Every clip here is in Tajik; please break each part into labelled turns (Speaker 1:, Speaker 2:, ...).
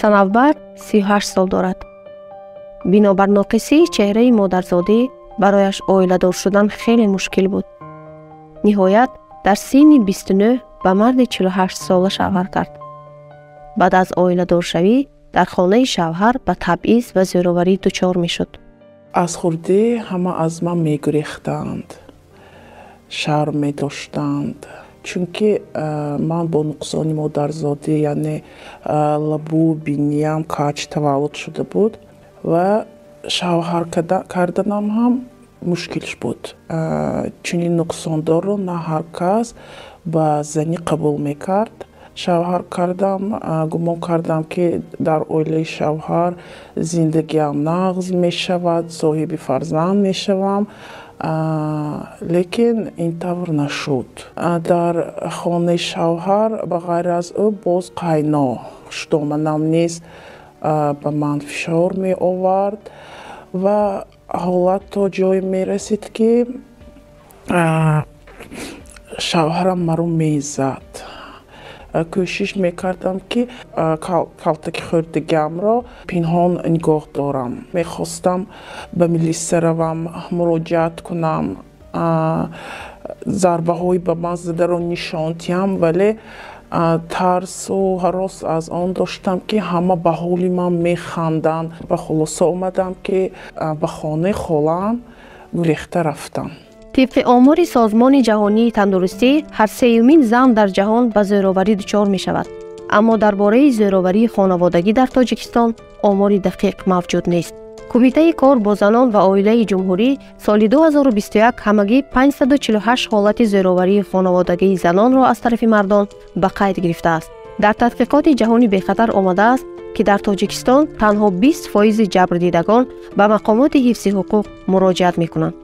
Speaker 1: Санавбар 38 сол дорад. Бинобар ноқисии чеҳраи модарзодӣ барояш оиладор шудан хеле мушкил буд. Ниҳоят дар синни 29 ба марди 48 сола шавҳар кард. Баъд аз оиладоршавӣ дар хонаи шавҳар ба табъиз ва зӯроварӣ дучор мешуд.
Speaker 2: Аз хурдӣ ҳама аз ман мегурехтанд, шарм медоштанд, чунки ман бо нуқсони модарзодӣ, яъне лабу биниям каҷ таваллуд шуда буд ва шавҳар карданам ҳам мушкил буд. Чунин нуқсондорро на ҳар кас ба занӣ қабул мекард. Шавҳар кардам, гумон кардам, ки дар оилаи шавҳар зиндагиам нағз мешавад, соҳиби фарзанд мешавам, лекин ин тавр нашуд. Дар хонаи шавҳар ба ғайр аз ӯ боз қайно хушдоманам низ ба ман фишор меовард ва ҳолат то ҷое мерасид, ки шавҳарам маро мезад. Кӯшиш мекардам, ки калтаки хӯрдагиамро пинҳон нигоҳ дорам. Мехостам ба милиса равам, муроҷиат кунам, зарбаҳои ба ман задаро нишон диҳам, вале тарсу ҳарос аз он доштам, ки ҳама ба ҳоли ман механданд. Ба хулоса омадам, ки ба хонаи холаам гурехта рафтам.
Speaker 1: Тибқи омори Созмони ҷаҳонии тандурустӣ, ҳар сеюмин зан дар ҷаҳон ба зӯроварӣ дучор мешавад. Аммо дар бораи зӯроварии хонаводагӣ дар Тоҷикистон омори дақиқ мавҷуд нест. Кумитаи кор бо занон ва оилаи ҷумҳурӣ соли 2021 ҳамагӣ 548 ҳолати зӯроварии хонаводагии занонро аз тарафи мардон ба қайд гирифтааст. Дар тадқиқоти ҷаҳони бехатар омадааст, ки дар Тоҷикистон танҳо 20 фоизи ҷабрдидагон ба мақомоти ҳифзи ҳуқуқ муроҷиат мекунанд.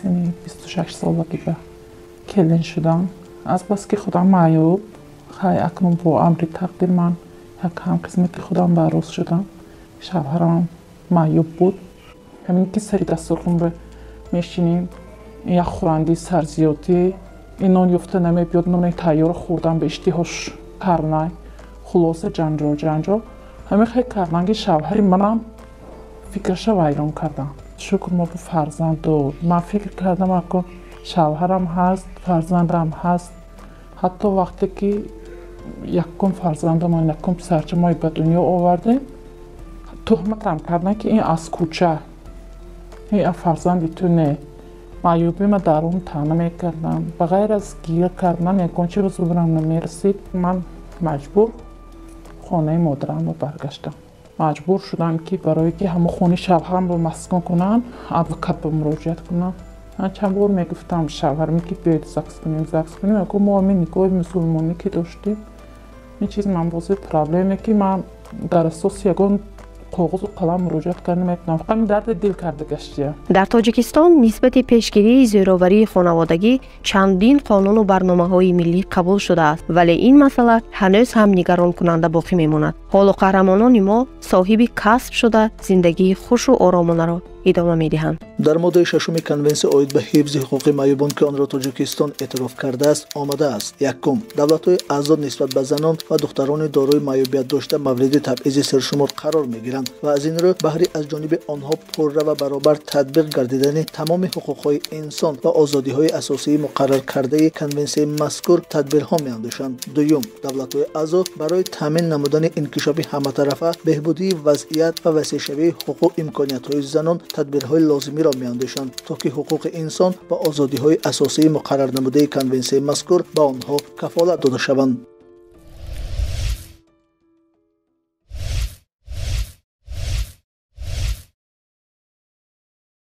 Speaker 3: Синни 26 солагӣ ба келин шудам. Азбаски худам маъюб, хай, акнун бо амри тақдир ман як ҳамқисмати худам ба арӯс шудам. Шавҳарам маъюб буд. Ҳамин ки сари дастурхун мешинем, як хӯранди сарзиёдӣ, ин нон ёфта намебиёд, нони тайёрро хӯрдан ба иштиҳош карнай. Хулоса, ҷанҷол, ҷанҷол. Ҳамин хел кардан, ки шавҳари манам фикраша вайрон кардам. Шукр, мо бо фарзанд дод. Ман фикр кардам, ако шавҳарам ҳаст, фарзандам ҳаст. Ҳатто вақте ки якум фарзандамон, якум писарча мо ба дунё овардем, туҳматам карданд, ки ин аз кӯча, ин фарзанди ту не. Маъюбима дар он таъна мекардам. Ба ғайр аз гиря кардан ягон чи ба зӯрам намерасид. Ман маҷбур хонаи модарамро баргаштам. Маҷбур шудам, ки барое ки ҳамон хонаи шавҳарамро маскун кунам, адвокат ба муроҷиат кунам. Ман чанд бор мегуфтам шавҳарам, ки биёед, ЗАГС кунем, ЗАГС кунем. Ако мо ҳамин никоҳи мусулмонӣ ки доштем, ин чиз ман бози проблеме, ки ман дар асоси ягон коғозу қалам муроҷиат карда наметавонам, фақат дарди дил карда гаштия.
Speaker 1: Дар Тоҷикистон нисбати пешгирии зӯроварии хонаводагӣ чандин қонуну барномаҳои миллӣ қабул шудааст, вале ин масъала ҳанӯз ҳам нигаронкунанда боқӣ мемонад. Ҳоло қаҳрамонони мо соҳиби касб шуда, зиндагии хушу оромонаро идома медиҳанд.
Speaker 4: Дар моддаи шашуми Конвенсия оид ба ҳифзи ҳуқуқи маъюбон, ки онро Тоҷикистон эътироф кардааст, омадааст: якум, давлатҳои аъзо нисбат ба занон ва духтарони дорои маъюбият дошта мавриди табъизи сершумор қарор мегиранд ва аз ин рӯ баҳри аз ҷониби онҳо пурра ва баробар татбиқ гардидани тамоми ҳуқуқҳои инсон ва озодиҳои асосии муқарраркардаи конвенсияи мазкур тадбирҳо меандешанд. Дуюм, давлатҳои аъзо барои таъмин намудани инкишофи ҳаматарафа, беҳбудии вазъият ва васеъшавии ҳуқуқу имкониятҳои занон тадбирҳои лозимиро меандешанд, то ки ҳуқуқи инсон ва озодиҳои асосии муқаррарнамудаи конвенсияи мазкур ба онҳо кафолат дода шаванд.